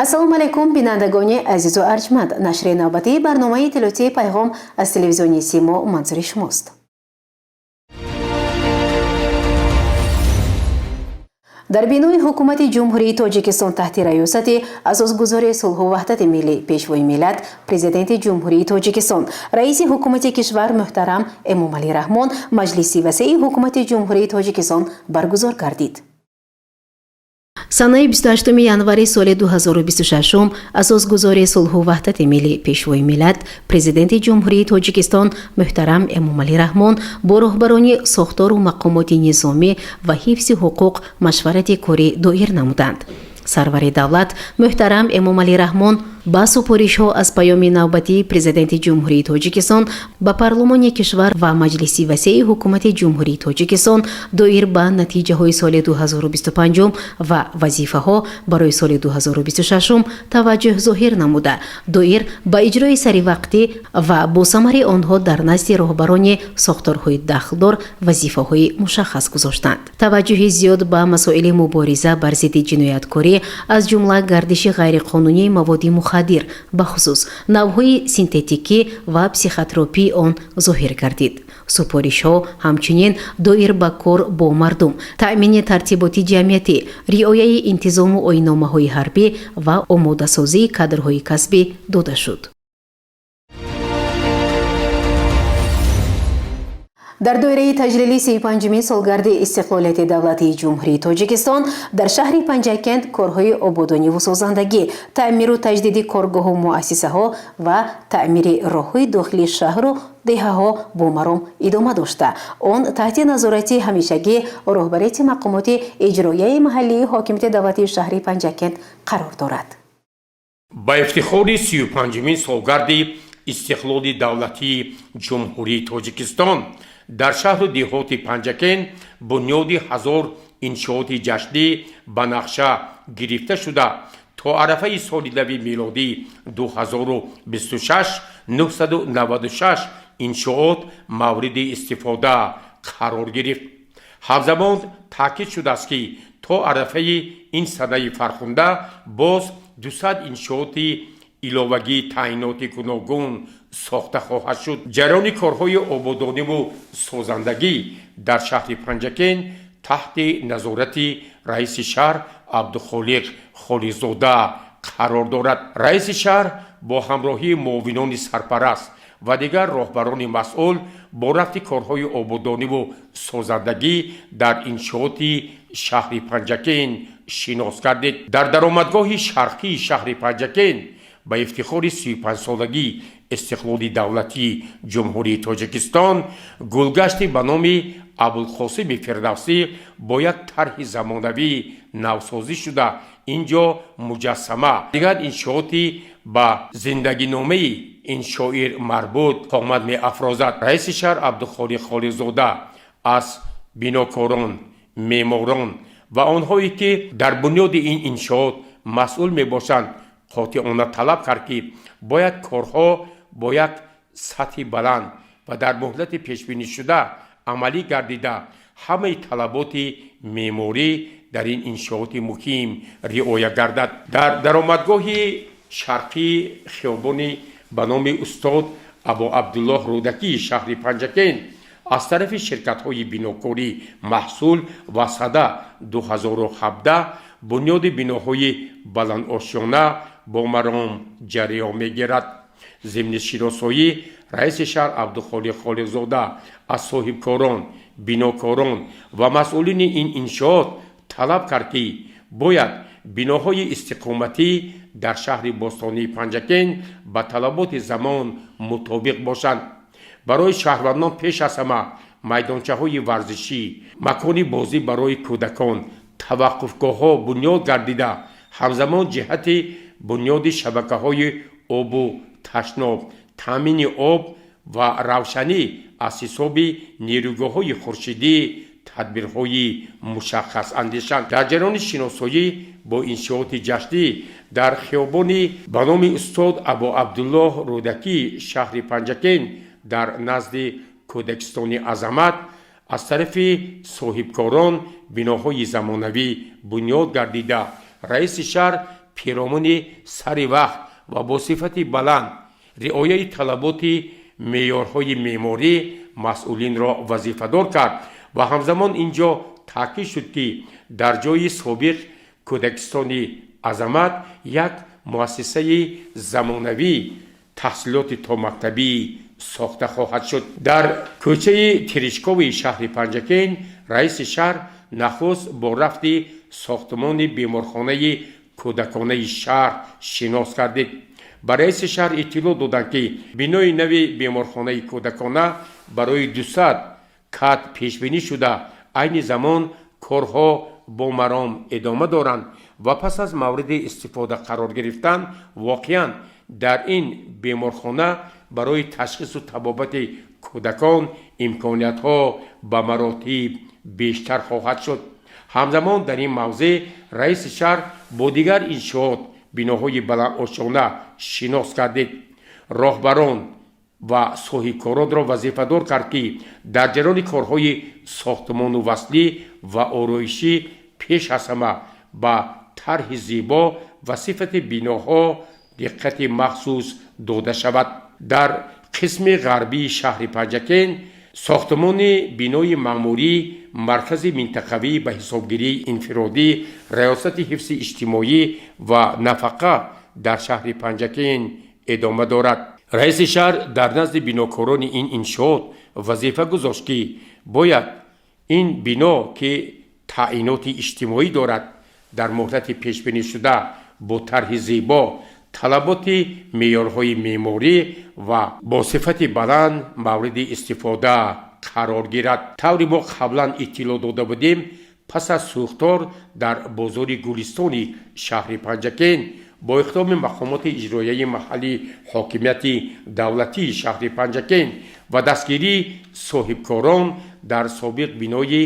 Ассалому алайкум, бинандагони азизу арҷманд. Нашри навбатии барномаи иттилоотии «Пайғом» аз телевизиони «Симо» манзури шумост. Дар бинои Ҳукумати Ҷумҳурии Тоҷикистон таҳти раёсати Асосгузори сулҳу ваҳдати миллӣ, Пешвои миллат, Президенти Ҷумҳурии Тоҷикистон, Раиси Ҳукумати кишвар муҳтарам Эмомалӣ Раҳмон маҷлиси васеи Ҳукумати Ҷумҳурии Тоҷикистон баргузор гардид. Санаи 28 январи соли 2026 Асосгузори сулҳу ваҳдати миллӣ, Пешвои миллат, Президенти Ҷумҳурии Тоҷикистон муҳтарам Эмомалӣ Раҳмон бо роҳбарони сохтору мақомоти низомӣ ва ҳифзи ҳуқуқ машварати корӣ доир намуданд. Сарвари давлат муҳтарам Эмомалӣ Раҳмон ба супоришҳо аз Паёми навбатии Президенти Ҷумҳурии Тоҷикистон ба парлумони кишвар ва Маҷлиси васеи Ҳукумати Ҷумҳурии Тоҷикистон доир ба натиҷаҳои соли 2025 ва вазифаҳо барои соли 2026 таваҷҷӯҳ зоҳир намуда, доир ба иҷрои саривақтӣ ва босамари онҳо дар назди роҳбарони сохторҳои дахлдор вазифаҳои мушаххас гузоштанд. Таваҷҷӯҳи зиёд ба масоили мубориза бар зидди ҷинояткорӣ, аз ҷумла гардиши ғайриқонунии маводи мухаддир, бахусус навъҳои синтетикӣ ва психотропии он зоҳир гардид. Супоришҳо ҳамчунин доир ба кор бо мардум, таъмини тартиботи ҷамъиятӣ, риояи интизому оинномаҳои ҳарбӣ ва омодасозии кадрҳои касбӣ дода шуд. Дар доираи таҷлили 35-умин солгарди истиқлолияти давлатии Ҷумҳурии Тоҷикистон дар шаҳри Панҷакент корҳои ободониву созандагӣ, таъмиру таҷдиди коргоҳу муассисаҳо ва таъмири роҳҳои дохили шаҳру деҳаҳо бо маром идома дошта, он таҳти назорати ҳамешагӣ роҳбарияти мақомоти иҷроияи маҳаллии ҳокимияти давлатии шаҳри Панҷакент қарор дорад. Ба ифтихори 35-умин солгарди истиқлоли давлатии Ҷумҳурии Тоҷикистон дар шаҳру деҳоти Панҷакент бунёди 1000 иншооти ҷашнӣ ба нақша гирифта шуда, то арафаи соли нави милодӣ 2026 996 иншоот мавриди истифода қарор гирифт. Ҳамзамон таъкид шудааст, ки то арафаи ин санаи фархунда боз 200 иншооти иловагии таъиноти гуногун сохта хоҳад шуд. Ҷараёни корҳои ободониву созандагӣ дар шаҳри Панҷакент таҳти назорати раиси шаҳр Абдухолиқ Холиқзода қарор дорад. Раиси шаҳр бо ҳамроҳии муовинони сарпараст ва дигар роҳбарони масъул бо рафти корҳои ободониву созандагӣ дар иншооти шаҳри Панҷакент шинос гардид. Дар даромадгоҳи шарқии шаҳри Панҷакент ба ифтихори 35-солагии истиқлоли давлатии Ҷумҳурии Тоҷикистон гулгашти ба номи Абулқосими Фирдавсӣ бо як тарҳи замонавӣ навсозӣ шуда, ин ҷо муҷассама, дигар иншооти ба зиндагиномаи ин шоир марбут қомат меафрозад. Раиси шаҳр Абдухолиқ Холиқзода аз бинокорон, меъморон ва онҳое, ки дар бунёди ин иншоот масъул мебошанд, қотеона талаб кард, ки бояд корҳо бо як сатҳи баланд ва дар муҳлати пешбинишуда амалӣ гардида, ҳамаи талаботи меъморӣ дар ин иншооти муҳим риоя гардад. Дар даромадгоҳи шарқии хиёбони ба номи устод Абу Абдуллоҳ Рӯдакии шаҳри Панҷакент аз тарафи ширкатҳои бинокорӣ «Маҳсул» ва «Сада 2017» бунёди биноҳои баландошёна бо маром ҷараён мегирад. Зимни шиносоӣ раиси шаҳр Абдухолиқ Холиқзода аз соҳибкорон, бинокорон ва масъулини ин иншоот талаб кард, ки бояд биноҳои истиқоматӣ дар шаҳри бостонии Панҷакент ба талаботи замон мутобиқ бошанд. Барои шаҳрвандон пеш аз ҳама майдончаҳои варзишӣ, макони бозӣ барои кӯдакон, таваққуфгоҳҳо бунёд гардида, ҳамзамон ҷиҳати бунёди шабакаҳои обу ташноб, таъмини об ва равшанӣ аз ҳисоби нерӯгоҳҳои хуршидӣ тадбирҳои мушаххас андешанд. Дар ҷараёни шиносоӣ бо иншооти ҷашнӣ дар хиёбони ба номи устод Абу Абдуллоҳ Рӯдакӣ шаҳри Панҷакент дар назди кӯдакистони Азамат аз тарафи соҳибкорон биноҳои замонавӣ бунёд гардида, раиси шаҳр Пиромуни сари вақт ва бо сифати баланд, риояи талаботи меъёрҳои меъморӣ масъулинро вазифадор кард ва ҳамзамон ин ҷо таъкид шуд, ки дар ҷои собиқ кӯдакистони Азамат як муассисаи замонавии таҳсилоти томактабӣ сохта хоҳад шуд. Дар кӯчаи Терешкови шаҳри Панҷакент раиси шаҳр нахуст бо рафти сохтмони беморхонаи кӯдаконаи шаҳр шинос гардид. Ба раиси шаҳр иттилоъ доданд, ки бинои нави беморхонаи кӯдакона барои 200 кат пешбинӣ шуда, айни замон корҳо бо маром идома доранд ва пас аз мавриди истифода қарор гирифтан воқеан дар ин беморхона барои ташхису табобати кӯдакон имкониятҳо ба маротиб бештар хоҳад шуд. Ҳамзамон дар ин мавзеъ раиси шаҳр бо дигар иншоот, биноҳои баландошёна шинос гардид. Роҳбарон ва соҳибкоронро вазифадор кард, ки дар ҷараёни корҳои сохтмону васлӣ ва ороишӣ пеш аз ҳама ба тарҳи зебо ва сифати биноҳо диққати махсус дода шавад. Дар қисми ғарбии шаҳри Панҷакент сохтмони бинои маъмурӣ, маркази минтақавӣ ба ҳисобгирии инфиродӣ, раёсати ҳифзи иҷтимоӣ ва нафақа дар шаҳри Панҷакент идома дорад. Раиси шаҳр дар назди бинокорони ин иншоот вазифа гузошт, ки бояд ин бино, ки таъиноти иҷтимоӣ дорад, дар муҳлати пешбинишуда бо тарҳи зебо, талаботи меъёрҳои меъморӣ ва бо сифати баланд мавриди истифода қарор гирад. Тавре мо қаблан иттилоъ дода будем, пас аз сӯхтор дар бозори Гулистони шаҳри Панҷакент бо иқдоми мақомоти иҷроияи маҳаллии ҳокимияти давлатии шаҳри Панҷакент ва дастгирии соҳибкорон дар собиқ бинои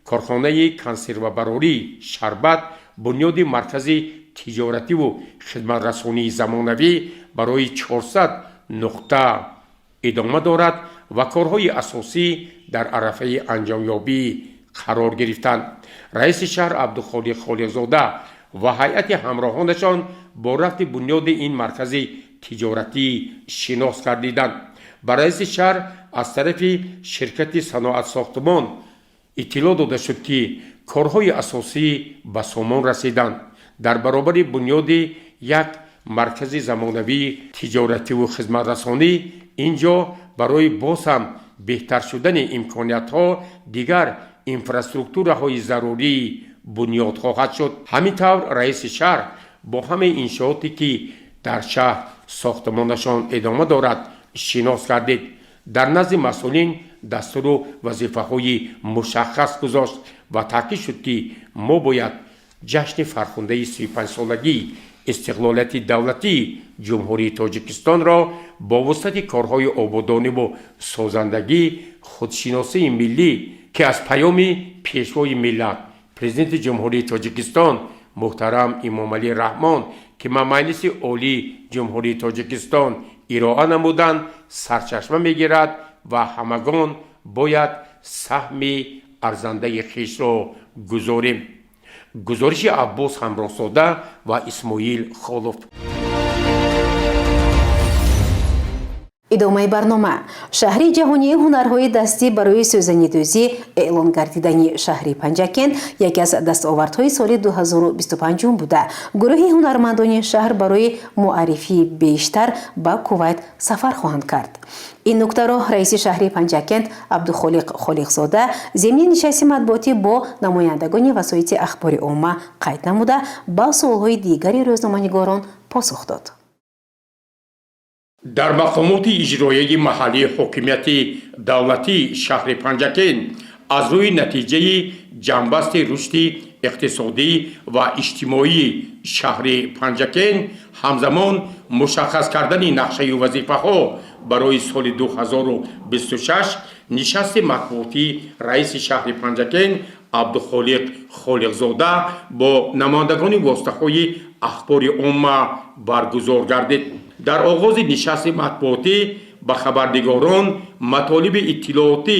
корхонаи консервабарории шарбат бунёди маркази тиҷоративу хидматрасонии замонавӣ барои 400 нуқта идома дорад ва корҳои асосӣ дар арафаи анҷомёбӣ қарор гирифтанд. Раиси шаҳр Абдухолиқ Холиқзода ва ҳайати ҳамроҳонашон бо рафти бунёди ин маркази тиҷоратӣ шинос гардиданд. Ба раиси шаҳр аз тарафи ширкати Саноатсохтмон иттилоъ дода шуд, ки корҳои асосӣ ба сомон расиданд. Дар баробари бунёди як маркази замонавии тиҷоративу хизматрасонӣ ин ҷо барои боз ҳам беҳтар шудани имкониятҳо дигар инфраструктураҳои зарурӣ бунёд хоҳад шуд. Ҳамин тавр, раиси шаҳр бо ҳамаи иншооте, ки дар шаҳр сохтмонашон идома дорад, шинос гардид. Дар назди масъулин дастуру вазифаҳои мушаххас гузошт ва таъкид шуд, ки мо бояд ҷашни фархундаи 35-солагии истиқлолияти давлатии Ҷумҳурии Тоҷикистонро бо вусъати корҳои ободониву созандагӣ, худшиносии миллӣ, ки аз паёми Пешвои миллат, Президенти Ҷумҳурии Тоҷикистон муҳтарам Эмомалӣ Раҳмон, ки ба Маҷлиси Олии Ҷумҳурии Тоҷикистон ироа намуданд, сарчашма мегирад ва ҳамагон бояд саҳми арзандаи хешро гузорем. Гузориши Аббос Ҳамроҳзода ва Исмоил Холов. Идомаи барнома. Шаҳри ҷаҳонии ҳунарҳои дастӣ барои сӯзанидӯзӣ эълон гардидани шаҳри Панҷакент яке аз дастовардҳои соли 2025 буда, гурӯҳи ҳунармандони шаҳр барои муаррифии бештар ба Кувайт сафар хоҳанд кард. Ин нуктаро раиси шаҳри Панҷакент Абдухолиқ Холиқзода зимни нишасти матбуотӣ бо намояндагони васоити ахбори омма қайд намуда, ба суолҳои дигари рӯзноманигорон посух дод. Дар мақомоти иҷроияи маҳаллии ҳокимияти давлатии шаҳри Панҷакент аз рӯи натиҷаи ҷамъбасти рушди иқтисодӣ ва иҷтимоии шаҳри Панҷакент, ҳамзамон мушаххас кардани нақшаю вазифаҳо барои соли 2026 нишасти матбуотии раиси шаҳри Панҷакент Абдухолиқ Холиқзода бо намояндагони воситаҳои ахбори омма баргузор гардид. Дар оғози нишасти матбуотӣ ба хабарнигорон матолиби иттилоотӣ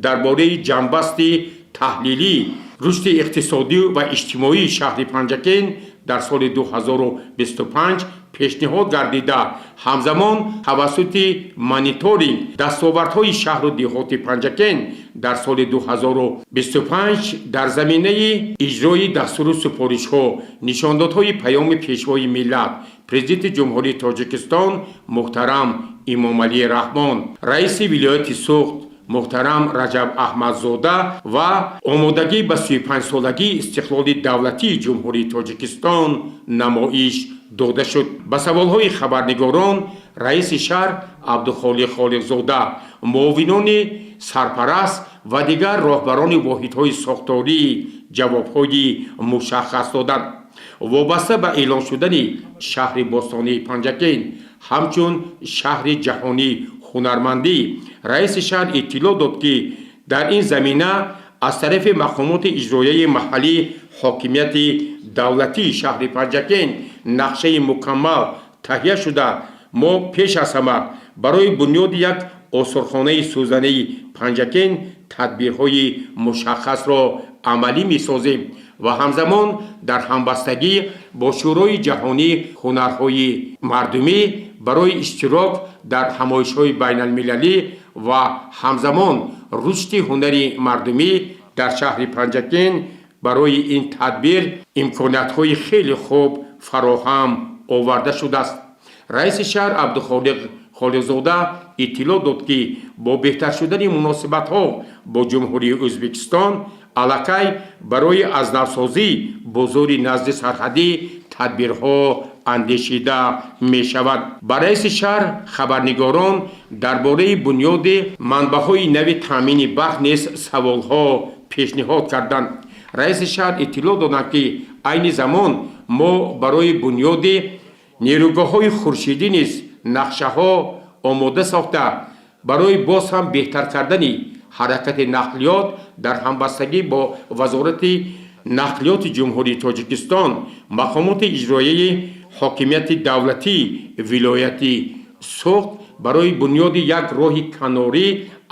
дар бораи ҷамъбасти таҳлилӣ рушди иқтисодӣ ва иҷтимоии шаҳри Панҷакент Дар соли 2025 пешниҳод гардида, ҳамзамон тавассути мониторинг дастовардҳои шаҳру деҳоти Панҷакент дар соли 2025 дар заминаи иҷрои дастуру супоришҳо, нишондодҳои Паёми Пешвои миллат, Президенти Ҷумҳурии Тоҷикистон муҳтарам Эмомалӣ Раҳмон, раиси вилояти Суғд муҳтарам Раҷаб Аҳмадзода ва омодагӣ ба 35-солагии истиқлоли давлатии Ҷумҳурии Тоҷикистон намоиш дода шуд. Ба саволҳои хабарнигорон раиси шаҳр Абдухолиқ Холиқзода, муовинони сарпараст ва дигар роҳбарони воҳидҳои сохторӣ ҷавобҳои мушаххас доданд. Вобаста ба эълон шудани шаҳри бостонии Панҷакент ҳамчун шаҳри ҷаҳонии ҳунармандӣ, раиси шаҳр иттилоъ дод, ки дар ин замина аз тарафи мақомоти иҷроияи маҳаллии ҳокимияти давлатии шаҳри Панҷакент нақшаи мукаммал таҳия шуда, мо пеш аз ҳама барои бунёди як осорхонаи сӯзании Панҷакент тадбирҳои мушаххасро амалӣ месозем ва ҳамзамон дар ҳамбастагӣ бо Шӯрои ҷаҳонии ҳунарҳои мардумӣ барои иштирок дар ҳамоишҳои байналмилалӣ ва ҳамзамон рушди ҳунари мардумӣ дар шаҳри Панҷакент барои ин тадбир имкониятҳои хеле хуб фароҳам оварда шудааст. Раиси шаҳр Абдухолиқ Холиқзода иттилоъ дод, ки бо беҳтар шудани муносибатҳо бо Ҷумҳурии Ӯзбекистон аллакай барои аз навсозии бозори назди сарҳадӣ тадбирҳо андешида мешавад. Ба раиси шаҳр хабарнигорон дар бораи бунёди манбаъҳои нави таъмини барқ низ саволҳо пешниҳод карданд. Раиси шаҳр иттилоъ доданд, ки айни замон мо барои бунёди нерӯгоҳҳои хуршидӣ низ нақшаҳо омода сохта, барои боз ҳам беҳтар кардани ҳаракати нақлиёт дар ҳамбастагӣ бо Вазорати нақлиёти Ҷумҳурии Тоҷикистон, мақомоти иҷроияи ҳокимияти давлатии вилояти Суғд барои бунёди як роҳи канорӣ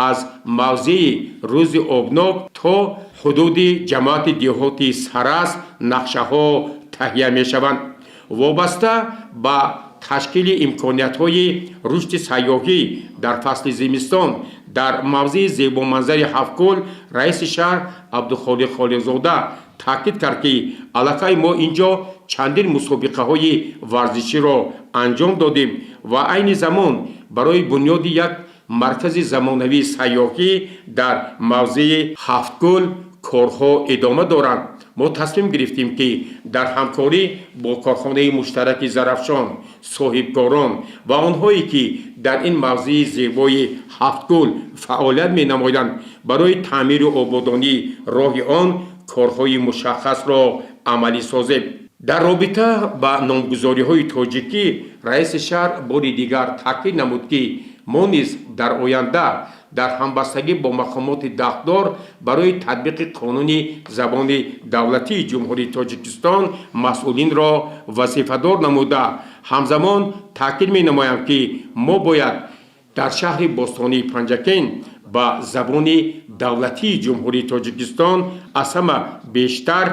аз мавзеи Рӯзи Обнок то ҳудуди ҷамоати деҳоти Сарас нақшаҳо таҳия мешаванд. Вобаста ба ташкили имкониятҳои рушди сайёҳӣ дар фасли зимистон дар мавзеи зебоманзари Ҳафткӯл раиси шаҳр Абдухолиқ Холиқзода таъкид кард, ки аллакай мо ин ҷо чандин мусобиқаҳои варзиширо анҷом додем ва айни замон барои бунёди як маркази замонавии сайёҳӣ дар мавзеи Ҳафткӯл корҳо идома доранд. Мо тасмим гирифтем, ки дар ҳамкорӣ бо корхонаи муштараки Зарафшон, соҳибкорон ва онҳое, ки дар ин мавзеи зебои Ҳафткӯл фаъолият менамоянд, барои таъмиру ободонии роҳи он корҳои мушаххасро амалӣ созем. Дар робита ба номгузориҳои тоҷикӣ раиси шаҳр бори дигар таъкид намуд, ки мо низ дар оянда дар ҳамбастагӣ бо мақомоти дахлдор барои татбиқи қонуни забони давлатии Ҷумҳурии Тоҷикистон масъулинро вазифадор намуда, ҳамзамон таъкид менамоям, ки мо бояд дар шаҳри бостонии Панҷакент ба забони давлатии Ҷумҳурии Тоҷикистон аз ҳама бештар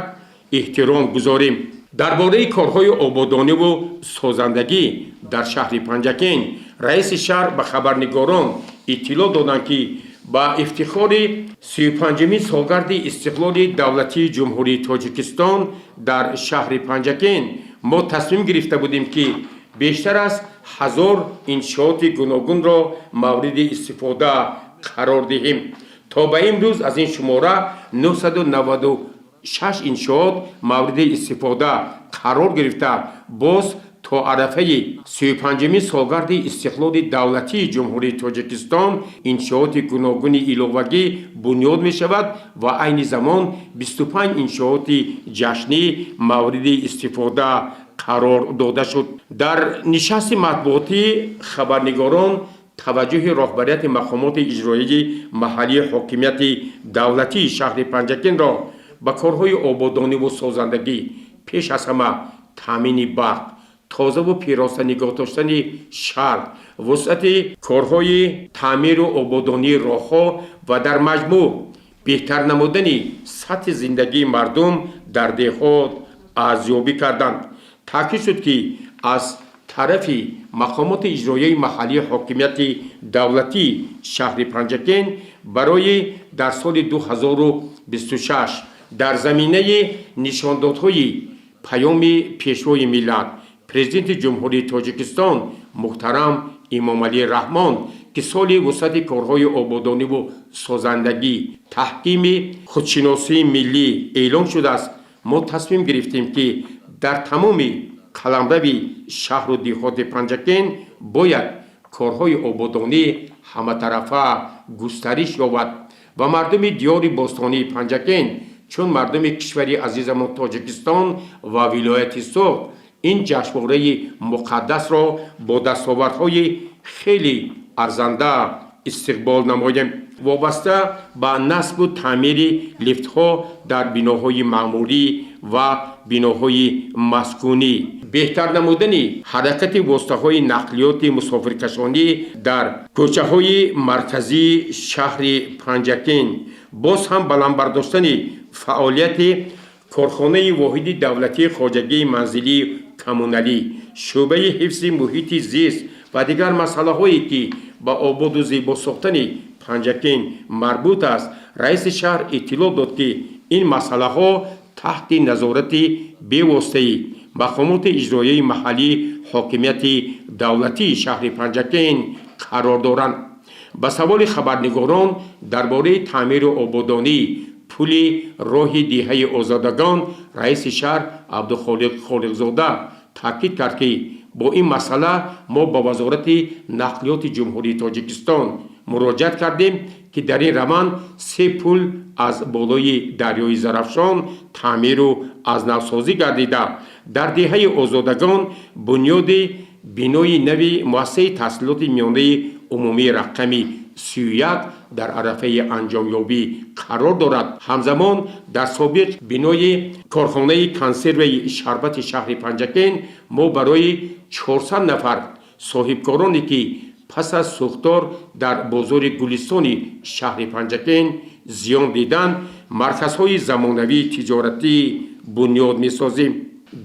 эҳтиром гузорем. Дар бораи корҳои ободониву созандагӣ дар шаҳри Панҷакент раиси шаҳр ба хабарнигорон иттилоъ доданд, ки ба ифтихори 35-умин солгарди истиқлоли давлатии Ҷумҳурии Тоҷикистон дар шаҳри Панҷакент мо тасмим гирифта будем, ки бештар аз 1000 иншооти гуногунро мавриди истифода қарор диҳем. То ба имрӯз аз ин шумора 996 иншоот мавриди истифода қарор гирифта, боз то арафаи 35-умин солгарди истиқлоли давлатии Ҷумҳурии Тоҷикистон иншооти гуногуни иловагӣ бунёд мешавад ва айни замон 25 иншооти ҷашнӣ мавриди истифода қарор дода шуд. Дар нишасти матбуотӣ хабарнигорон таваҷҷӯҳи роҳбарияти мақомоти иҷроияи маҳаллии ҳокимияти давлатии шаҳри Панҷакентро ба корҳои ободониву созандагӣ, пеш аз ҳама таъмини барқ, тозаву пироста нигоҳ доштани шаҳр, вусъати корҳои таъмиру ободонии роҳҳо ва дар маҷмӯъ беҳтар намудани сатҳи зиндагии мардум дар деҳот арзёбӣ карданд. Таъкид шуд, ки аз тарафи мақомоти иҷроияи маҳаллии ҳокимияти давлатии шаҳри Панҷакент барои дар соли 2026 дар заминаи нишондодҳои Паёми Пешвои миллат, Президенти Ҷумҳурии Тоҷикистон муҳтарам Эмомалӣ Раҳмон, ки соли вусъати корҳои ободониву созандагӣ, таҳкими худшиносии миллӣ эълон шудааст, мо тасмим гирифтем, ки дар тамоми қаламрави шаҳру деҳоти Панҷакент бояд корҳои ободонӣ ҳаматарафа густариш ёбад ва мардуми диёри бостонии Панҷакент, чун мардуми кишвари азизамон Тоҷикистон ва вилояти Суғд, ин ҷашнвораи муқаддасро бо дастовардҳои хеле арзанда истиқбол намоем. Вобаста ба насбу таъмири лифтҳо дар биноҳои маъмурӣ ва биноҳои маскунӣ, беҳтар намудани ҳаракати воситаҳои нақлиёти мусофиркашонӣ дар кӯчаҳои марказии шаҳри Панҷакент, боз ҳам баланд бардоштани фаъолияти корхонаи воҳиди давлатии хоҷагии манзилии коммуналӣ, шӯъбаи ҳифзи муҳити зист ва дигар масъалаҳое, ки ба ободу зебо сохтани Панҷакент марбут аст, раиси шаҳр иттилоъ дод, ки ин масъалаҳо таҳти назорати бевоситаи мақомоти иҷроияи маҳаллии ҳокимияти давлатии шаҳри Панҷакент қарор доранд. Ба саволи хабарнигорон дар бораи таъмиру ободонии пули роҳи деҳаи Озодагон раиси шаҳр Абдухолиқ Холиқзода таъкид кард, ки бо ин масъала мо ба Вазорати нақлиёти Ҷумҳурии Тоҷикистон муроҷиат кардем, ки дар ин раванд се пул аз болои дарёи Зарафшон таъмиру аз навсозӣ гардида, дар деҳаи Озодагон бунёди бинои нави муассисаи таҳсилоти миёнаи умумии рақами 31 дар арафаи анҷомёбӣ қарор дорад. Ҳамзамон дар собиқ бинои корхонаи консерваи шарбати шаҳри Панҷакент мо барои 400 нафар соҳибкороне, ки пас аз сӯхтор дар бозори Гулистони шаҳри Панҷакент зиён диданд, марказҳои замонавии тиҷоратӣ бунёд месозем.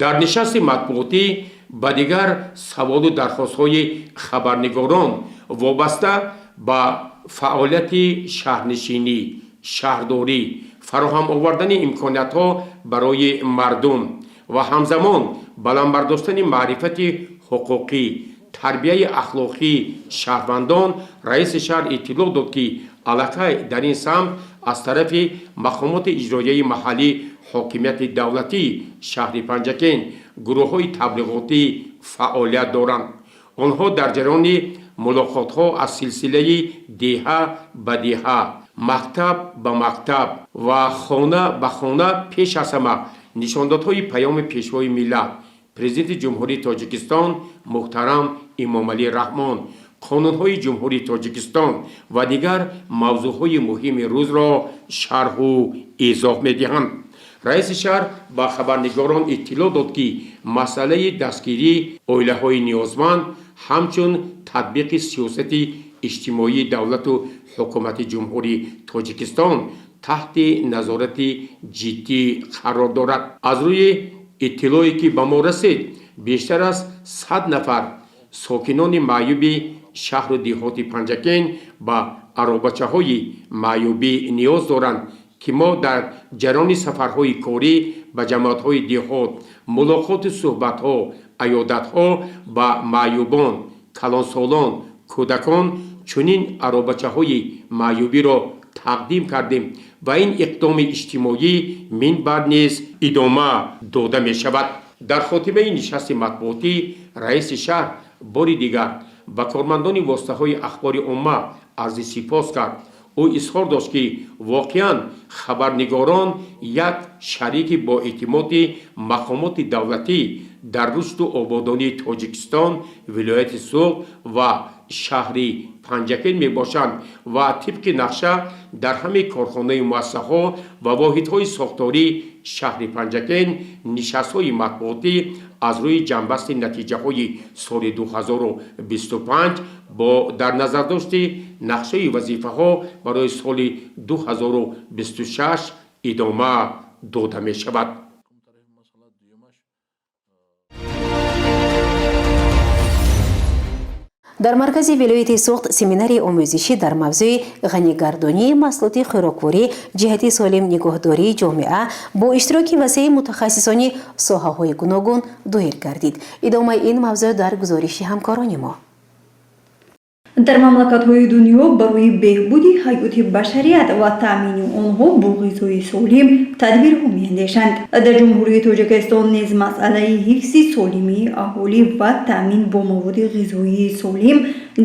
Дар нишасти матбуотӣ ба дигар саволу дархостҳои хабарнигорон вобаста ба фаъолияти шаҳрнишинӣ, шаҳрдорӣ, фароҳам овардани имкониятҳо барои мардум ва ҳамзамон баланд бардоштани маърифати ҳуқуқӣ, тарбияи ахлоқии шаҳрвандон, раиси шаҳр иттилоъ дод, ки аллакай дар ин самт аз тарафи мақомоти иҷроияи маҳаллӣ ҳокимияти давлатии шаҳри Панҷакент гурӯҳҳои таблиғотӣ фаъолият доранд. Онҳо дар ҷараёни мулоқотҳо аз силсилаи деҳа ба деҳа, мактаб ба мактаб ва хона ба хона пеш аз ҳама нишондодҳои Паёми Пешвои миллат, Президенти Ҷумҳурии Тоҷикистон муҳтарам Эмомалӣ Раҳмон, қонунҳои Ҷумҳурии Тоҷикистон ва дигар мавзӯъҳои муҳими рӯзро шарҳу изоҳ медиҳанд. Раиси шаҳр ба хабарнигорон иттилоъ дод, ки масъалаи дастгирии оилаҳои ниёзманд ҳамчун татбиқи сиёсати иҷтимоии давлату ҳукумати Ҷумҳурии Тоҷикистон таҳти назорати ҷиддӣ қарор дорад. Аз рӯи иттилоъе, ки ба мо расид, бештар аз 100 нафар сокинони маъюби шаҳру деҳоти Панҷакент ба аробачаҳои маъюбӣ ниёз доранд, ки мо дар ҷараёни сафарҳои корӣ ба ҷамоатҳои деҳот, мулоқоту суҳбатҳо, аёдатҳо ба маъюбон, калонсолон, кӯдакон чунин аробачаҳои маъюбиро тақдим кардем ва ин иқдоми иҷтимоӣ минбаъд низ идома дода мешавад. Дар хотимаи нишасти матбуотӣ раиси шаҳр бори дигар ба кормандони воситаҳои ахбори омма арзи сипос кард. Ӯ изҳор дошт, ки воқеан хабарнигорон як шарики боэътимоди мақомоти давлатӣ дар рушду ободонии Тоҷикистон, вилояти Суғд ва шаҳри Панҷакент мебошанд ва тибқи нақша дар ҳамаи корхонаи муассисаҳо ва воҳидҳои сохтории шаҳри Панҷакент нишастҳои матбуотӣ аз рӯи ҷамъбасти натиҷаҳои соли 2025 бо дар назардошти нақшаи вазифаҳо барои соли 2026 идома дода мешавад. Дар маркази вилояти Суғд семинари омӯзишӣ дар мавзӯи ғанигардонии маҳсулоти хӯрокворӣ ҷиҳати солим нигоҳдории ҷомеа бо иштироки васеи мутахассисони соҳаҳои гуногун доир гардид. Идомаи ин мавзӯъ дар гузориши ҳамкорони мо. Дар мамлакатҳои дунё барои беҳбуди ҳаёти башарият ва таъмини онҳо бо ғизои солим тадбирҳо меандешанд. Дар Ҷумҳурии Тоҷикистон низ масъалаи ҳифзи солимии аҳолӣ ва таъмин бо маводи ғизоии солим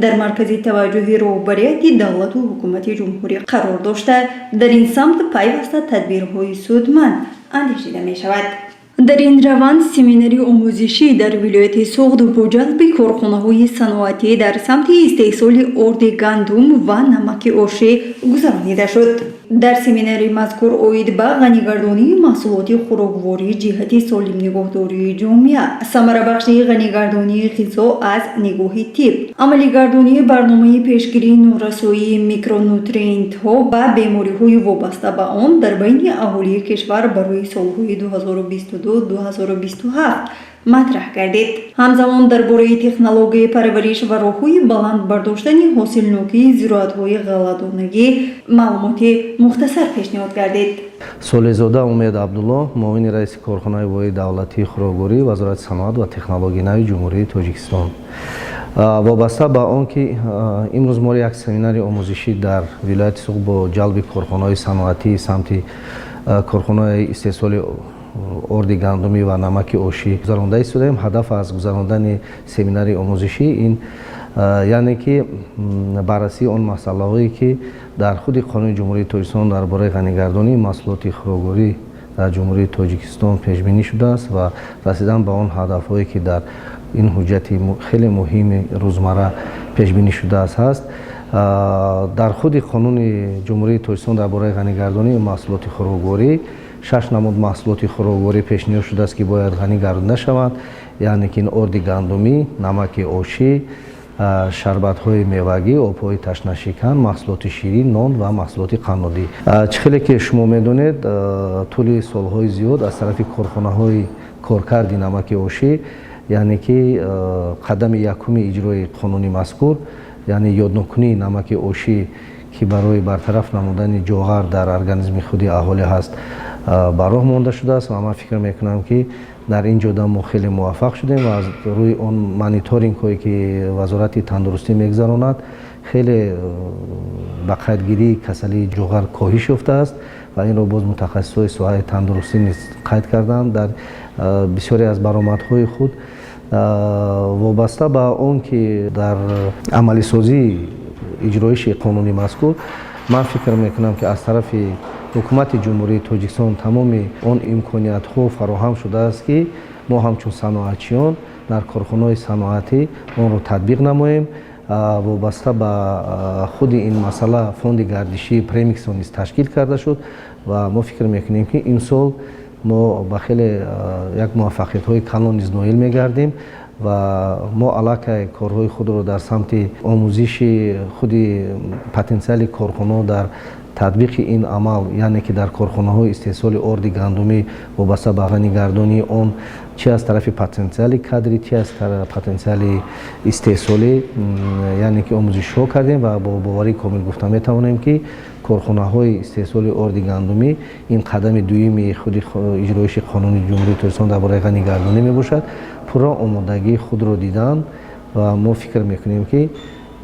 дар маркази таваҷҷӯҳи роҳбарияти давлату ҳукумати ҷумҳурӣ қарор дошта, дар ин самт пайваста тадбирҳои судманд андешида мешавад. Дар ин раванд семинари омӯзишӣ дар вилояти Суғд бо ҷалби корхонаҳои саноатӣ дар самти истеҳсоли орди гандум ва намаки ошӣ гузаронида шуд. Дар семинари мазкур оид ба ғанигардонии маҳсулоти хӯрокворӣ ҷиҳати солим нигоҳдории ҷомеа, самарабахшии ғанигардонии ғизо аз нигоҳи тиб, амалигардонии барномаи пешгирии норасоии микронутриентҳо ва бемориҳои вобаста ба он дар байни аҳолии кишвар барои солҳои 2022-2027 матраҳ гардид. Ҳамзамон дар бораи технологияи парвариш ва роҳҳои баланд бардоштани ҳосилнокии зироатҳои ғалладонагӣ маълумоти мухтасар пешниҳод гардид. Солеҳзода Умед Абдулло, муовини раиси корхонаи воҳиди давлатии хӯрокворӣ, Вазорати саноат ва технологияи нави Ҷумҳурии Тоҷикистон. Вобаста ба он ки имрӯз мо як семинари омӯзишӣ дар вилояти Суғд бо ҷалби корхонаҳои саноатии самти корхонаи истеҳсоли орди гандумӣ ва намаки ошӣ гузаронда истодаем. Ҳадаф аз гузарондани семинари омӯзишӣ ин, яъне ки баррасии он масъалаҳое, ки дар худи Қонуни Ҷумҳурии Тоҷикистон дар бораи ғанигардонии маҳсулоти хӯрокворӣ дар Ҷумҳурии Тоҷикистон пешбинӣ шудааст ва расидан ба он ҳадафҳое, ки дар ин ҳуҷҷати хеле муҳими рӯзмарра пешбинӣ шудааст, ҳаст. Дар худи Қонуни Ҷумҳурии Тоҷикистон дар бораи ғанигардонии маҳсулоти хӯрокворӣ шаш намуд маҳсулоти хӯрокворӣ пешниҳод шудааст, ки бояд ғанӣ гардонда шаванд, яъне ки ин орди гандумӣ, намаки ошӣ, шарбатҳои мевагӣ, обҳои ташнашикан, маҳсулоти ширин, нон ва маҳсулоти қаннодӣ. Чӣ хеле ки шумо медонед, тӯли солҳои зиёд аз тарафи корхонаҳои коркарди намаки ошӣ, яъне ки қадами якуми иҷрои қонуни мазкур, яъне йоднокунии намаки ошӣ, ки барои бартараф намудани ҷоғар дар организми худи аҳолӣ ҳаст, ба роҳ монда шудааст. Ва ман фикр мекунам, ки дар ин ҷода мо хеле муваффақ шудем ва аз рӯи он мониторингҳое, ки Вазорати тандурустӣ мегузаронад, хеле ба қайдгирии касалии ҷоғар коҳиш ёфтааст ва инро боз мутахассисҳои соҳаи тандурустӣ низ қайд карданд дар бисёре аз баромадҳои худ. Вобаста ба он ки дар амалисозии иҷроиши қонуни мазкур, ман фикр мекунам, ки аз тарафи ҳукумати Ҷумҳурии Тоҷикистон тамоми он имкониятҳо фароҳам шудааст, ки мо ҳамчун саноатчиён дар корхонаҳои саноатӣ онро татбиқ намоем. Вобаста ба худи ин масъала фонди гардишии премиксро низ ташкил карда шуд ва мо фикр мекунем, ки имсол мо ба хеле як муваффақиятҳои калон низ ноил мегардем. Ва мо аллакай корҳои худро дар самти омӯзиши худи потенсиали корхонаҳо дар татбиқи ин амал, яъне ки дар корхонаҳои истеҳсоли орди гандумӣ вобаста ба ғанигардонии он, чи аз тарафи потенсиали кадрӣ, чи аз потенсиали истеҳсолӣ, яъне ки омӯзишҳо кардем ва бо боварии комил гуфта метавонем, ки корхонаҳои истеҳсоли орди гандумӣ ин қадами дуюми худи иҷроиши Қонуни Ҷумҳурии Тоҷикистон дар бораи ғанигардонӣ мебошад, пурра омодагии худро диданд. Ва мо фикр мекунем, ки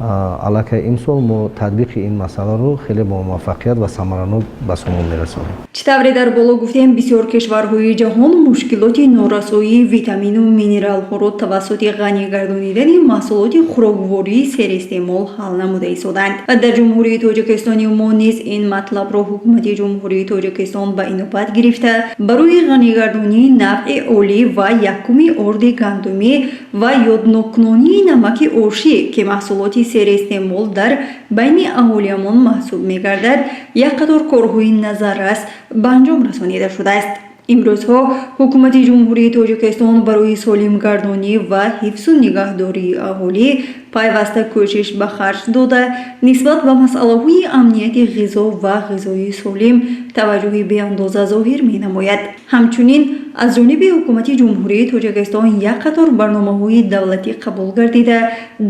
аллакай имсол мо татбиқи ин масъаларо хеле бо муваффақият ва самаранок ба сомон мерасонем. Чӣ тавре дар боло гуфтем, бисёр кишварҳои ҷаҳон мушкилоти норасоии витамину минералҳоро тавассути ғанӣ гардонидани маҳсулоти хӯроквории серистеъмол ҳал намуда истоданд. Дар Ҷумҳурии Тоҷикистони мо низ ин матлабро Ҳукумати Ҷумҳурии Тоҷикистон ба инобат гирифта, барои ғанигардонии навъи олӣ ва якуми орди гандумӣ ва йоднокунонии намаки ошӣ, ки маҳсулоти серистеъмол дар байни аҳолиамон маҳсуб мегардад, як қатор корҳои назаррас ба анҷом расонида шудааст. Имрӯзҳо Ҳукумати Ҷумҳурии Тоҷикистон барои солимгардонӣ ва ҳифзу нигаҳдории аҳолӣ пайваста кӯшиш ба харҷ дода, нисбат ба масъалаҳои амнияти ғизо ва ғизои солим таваҷҷӯҳи беандоза зоҳир менамояд. Ҳамчунин Аз ҷониби Ҳукумати Ҷумҳурии Тоҷикистон як қатор барномаҳои давлатӣ қабул гардида,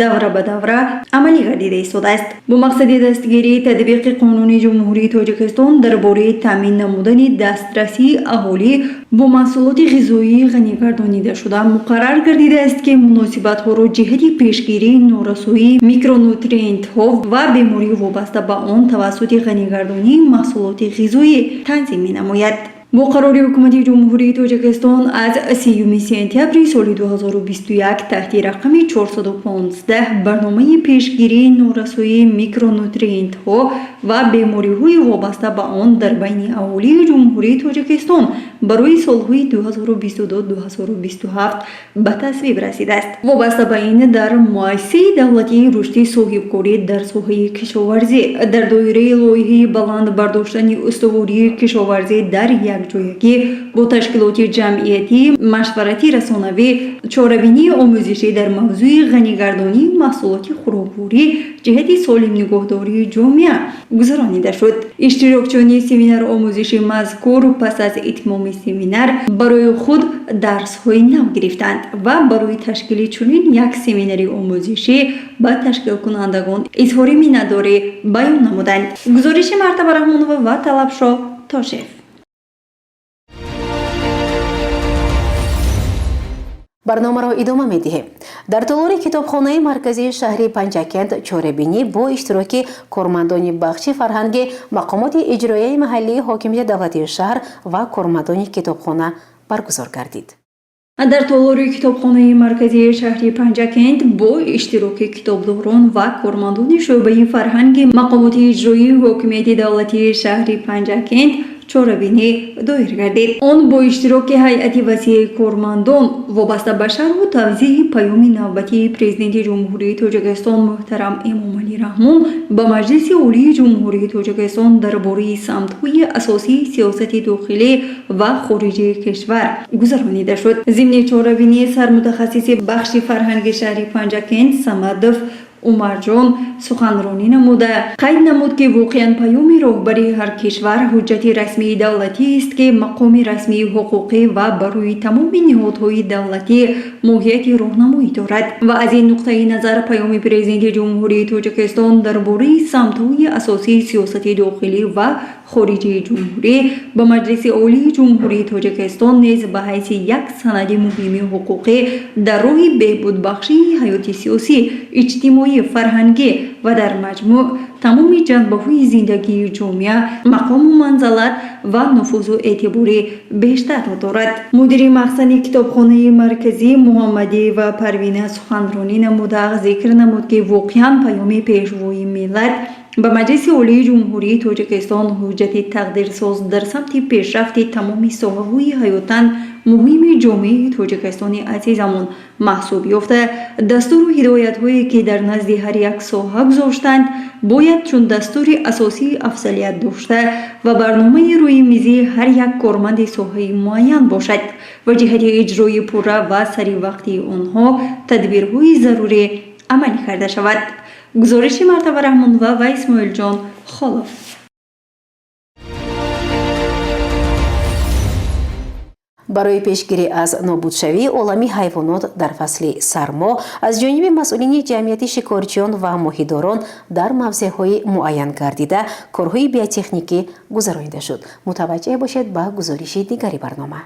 давра ба давра амалӣ гардида истодааст. Бо мақсади дастгирии татбиқи Қонуни Ҷумҳурии Тоҷикистон дар бораи таъмин намудани дастрасии аҳолӣ бо маҳсулоти ғизоии ғанигардонидашуда, муқаррар гардидааст, ки муносибатҳоро ҷиҳати пешгирии норасоии микронутриентҳо ва бемории вобаста ба он тавассути ғанигардонии маҳсулоти ғизоӣ танзим менамояд. Бо қарори Ҳукумати Ҷумҳурии Тоҷикистон аз 30 сентябри соли 2021 таҳти рақами 415 барномаи пешгирии норасоии микронутриентҳо ва бемориҳои вобаста ба он дар байни аҳолии Ҷумҳурии Тоҷикистон барои солҳои 2022-2027 ба тасвиб расидааст. Вобаста ба ин, дар Муассисаи давлатии рушди соҳибкорӣ дар соҳаи кишоварзӣ дар доираи лоиҳаи баланд бардоштани устувории кишоварзӣ дар якҷоягӣ бо ташкилоти ҷамъиятӣ машваратӣ расонавӣ чорабинии омӯзишӣ дар мавзӯи ғанигардонии маҳсулоти хӯрокворӣ ҷиҳати солим нигоҳдории ҷомеа гузаронида шуд. Иштирокчиёни семинару омӯзиши мазкур пас аз итмоми семинар барои худ дарсҳои нав гирифтанд ва барои ташкили чунин як семинари омӯзишӣ ба ташкилкунандагон изҳори миннатдорӣ баён намуданд. Гузориши Мартаба Раҳмонова ва Талабшо Тошев. Барномаро идома медиҳем. Дар толори китобхонаи марказии шаҳри Панҷакент чорабинӣ бо иштироки кормандони бахши фарҳанги мақомоти иҷроияи маҳаллии ҳокимияти давлатии шаҳр ва кормандони китобхона баргузор гардид. Дар толори китобхонаи марказии шаҳри Панҷакент бо иштироки китобдорон ва кормандони шӯъбаи фарҳанги мақомоти иҷроии ҳокимияти давлатии шаҳри Панҷакент чорабинӣ доир гардид. Он бо иштироки ҳайати васеи кормандон вобаста ба шарҳу тавзеҳи паёми навбатии Президенти Ҷумҳурии Тоҷикистон муҳтарам Эмомалӣ Раҳмон ба Маҷлиси Олии Ҷумҳурии Тоҷикистон дар бораи самтҳои асосии сиёсати дохилӣ ва хориҷии кишвар гузаронида шуд. Зимни чорабинӣ сармутахассиси бахши фарҳанги шаҳри Панҷакент Самадов Умарҷон суханронӣ намуда, қайд намуд, ки воқеан паёми роҳбари ҳар кишвар ҳуҷҷати расмии давлатист, ки мақоми расмии ҳуқуқӣ ва барои тамоми ниҳодҳои давлатӣ моҳияти роҳнамоӣ дорад ва аз ин нуқтаи назар паёми Президенти Ҷумҳурии Тоҷикистон дар бораи самтҳои асосии сиёсати дохилӣ ва хориҷии ҷумҳурӣ ба Маҷлиси Олии Ҷумҳурии Тоҷикистон низ ба ҳайси як санади муҳими ҳуқуқӣ дар роҳи беҳбудбахшии ҳаёти сиёсӣ, иҷтимоӣ, фарҳангӣ ва дар маҷмӯъ тамоми ҷанбаҳои зиндагии ҷомеа мақому манзалат ва нуфузу эътибори бештарро дорад. Мудири махзани китобхонаи марказӣ Муҳаммадиева Парвина суханронӣ намуда, зикр намуд, ки воқеан паёми Пешвои миллат ба Маҷлиси Олии Ҷумҳурии Тоҷикистон ҳуҷҷати тақдирсоз дар самти пешрафти тамоми соҳаҳои ҳаётан муҳими ҷомеаи Тоҷикистони азизамон маҳсуб ёфта, дастуру ҳидоятҳое, ки дар назди ҳар як соҳа гузоштанд, бояд чун дастури асосии афзалият дошта ва барномаи рӯи мизии ҳар як корманди соҳаи муайян бошад ва ҷиҳати иҷрои пурра ва саривақтии онҳо тадбирҳои зарурӣ амалӣ карда шавад. Гузориши Мартаба Раҳмонова ва Исмоилҷон Холов. Барои пешгирӣ аз нобудшавии олами ҳайвонот дар фасли сармо аз ҷониби масъулини ҷамъияти шикорчиён ва моҳидорон дар мавзеъҳои муайян гардида корҳои биотехникӣ гузаронида шуд. Мутаваҷҷеҳ бошед ба гузориши дигари барнома.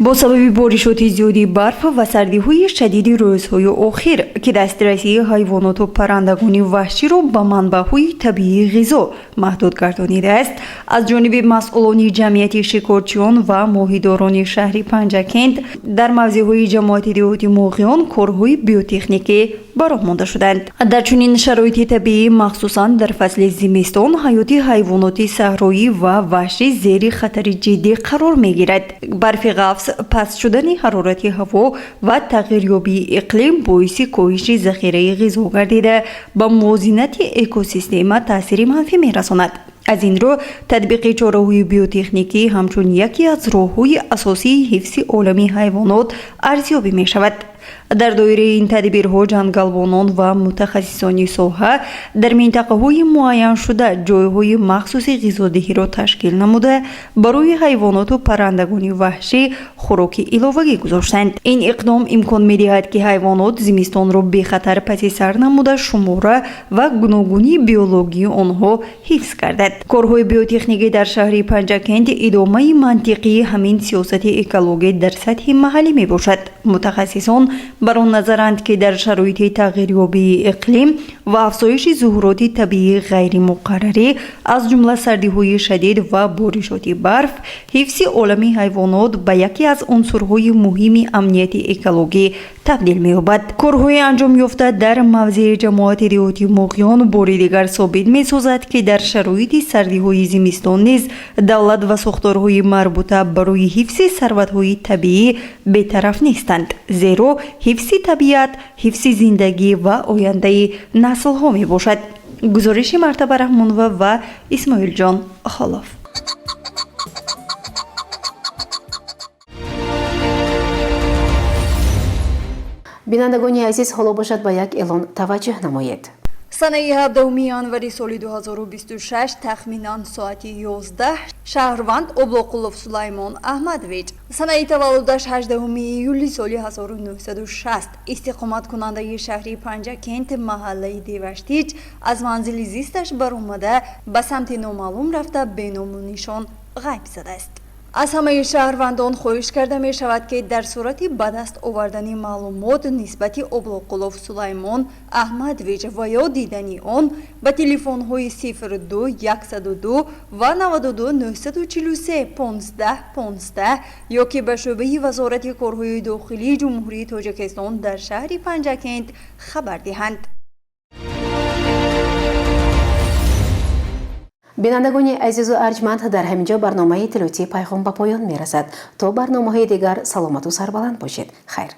Бо сабаби боришоти зиёди барф ва сардиҳои шадиди рӯзҳои охир, ки дастрасии ҳайвоноту паррандагони ваҳширо ба манбаъҳои табиии ғизо маҳдуд гардонидааст, аз ҷониби масъулони ҷамъияти шикорчиён ва моҳидорони шаҳри Панҷакент дар мавзеъҳои ҷамоати деҳоти Моғиён корҳои биотехникӣ ба роҳ монда шуданд. Дар чунин шароити табиӣ, махсусан дар фасли зимистон, ҳаёти ҳайвоноти саҳроӣ ва ваҳшӣ зери хатари ҷиддӣ қарор мегирад. Барфи ғафз, паст шудани ҳарорати ҳаво ва тағйирёбии иқлим боиси коҳиши захираи ғизо гардида, ба мувозинати экосистема таъсири манфӣ мерасонад. Аз ин рӯ, татбиқи чораҳои биотехникӣ ҳамчун яке аз роҳҳои асосии ҳифзи олами ҳайвонот арзёбӣ мешавад. Дар доираи ин тадбирҳо ҷангалбонон ва мутахассисони соҳа дар минтақаҳои муайяншуда ҷойҳои махсуси ғизодиҳиро ташкил намуда, барои ҳайвоноту паррандагони ваҳшӣ хӯроки иловагӣ гузоштанд. Ин иқдом имкон медиҳад, ки ҳайвонот зимистонро бехатар паси сар намуда, шумора ва гуногунии биологии онҳо ҳифз гардад. Корҳои биотехникӣ дар шаҳри Панҷакент идомаи мантиқии ҳамин сиёсати экологӣ дар сатҳи маҳаллӣ мебошад. Мутахассисон бар он назаранд, ки дар шароити тағйирёбии иқлим ва афзоиши зуҳуроти табиии ғайримуқаррарӣ, аз ҷумла сардиҳои шадид ва боришоти барф, ҳифзи олами ҳайвонот ба яке аз унсурҳои муҳими амнияти экологӣ табдил меёбад. Корҳои анҷомёфта дар мавзеи ҷамоати деҳоти Муғён бори дигар собит месозад, ки дар шароити сардиҳои зимистон низ давлат ва сохторҳои марбута барои ҳифзи сарватҳои табиӣ бетараф нестанд, зеро ҳифзи табиат ҳифзи зиндагӣ ва ояндаи наслҳо мебошад. Гузориши Мартаба Раҳмонова ва Исмоилҷон Холов. Бинандагони азиз, ҳоло бошад ба як эълон таваҷҷӯҳ намоед. Санаи 17 январи соли 2026 тахминан соати 11 шаҳрванд Облоқулов Сулаймон Аҳмадович, санаи таваллудаш 18 июли соли 1960, истиқоматкунандаи шаҳри Панҷакент, маҳаллаи Деваштич, аз манзили зисташ баромада, ба самти номаълум рафта, беному нишон ғайб задааст. Аз ҳамаи шаҳрвандон хоҳиш карда мешавад, ки дар сурати ба даст овардани маълумот нисбати Облоқулов Сулаймон Аҳмадович ва ё дидани он ба телефонҳои 02 102 ва 92 943 15 15 ё ки ба шӯъбаи Вазорати корҳои дохилии Ҷумҳурии Тоҷикистон дар шаҳри Панҷакент хабар диҳанд. Бинандагони азизу арҷманд, дар ҳамин ҷо барномаи иттилоотии Пайғом ба поён мерасад. То барномаҳои дигар саломату сарбаланд бошед. Хайр.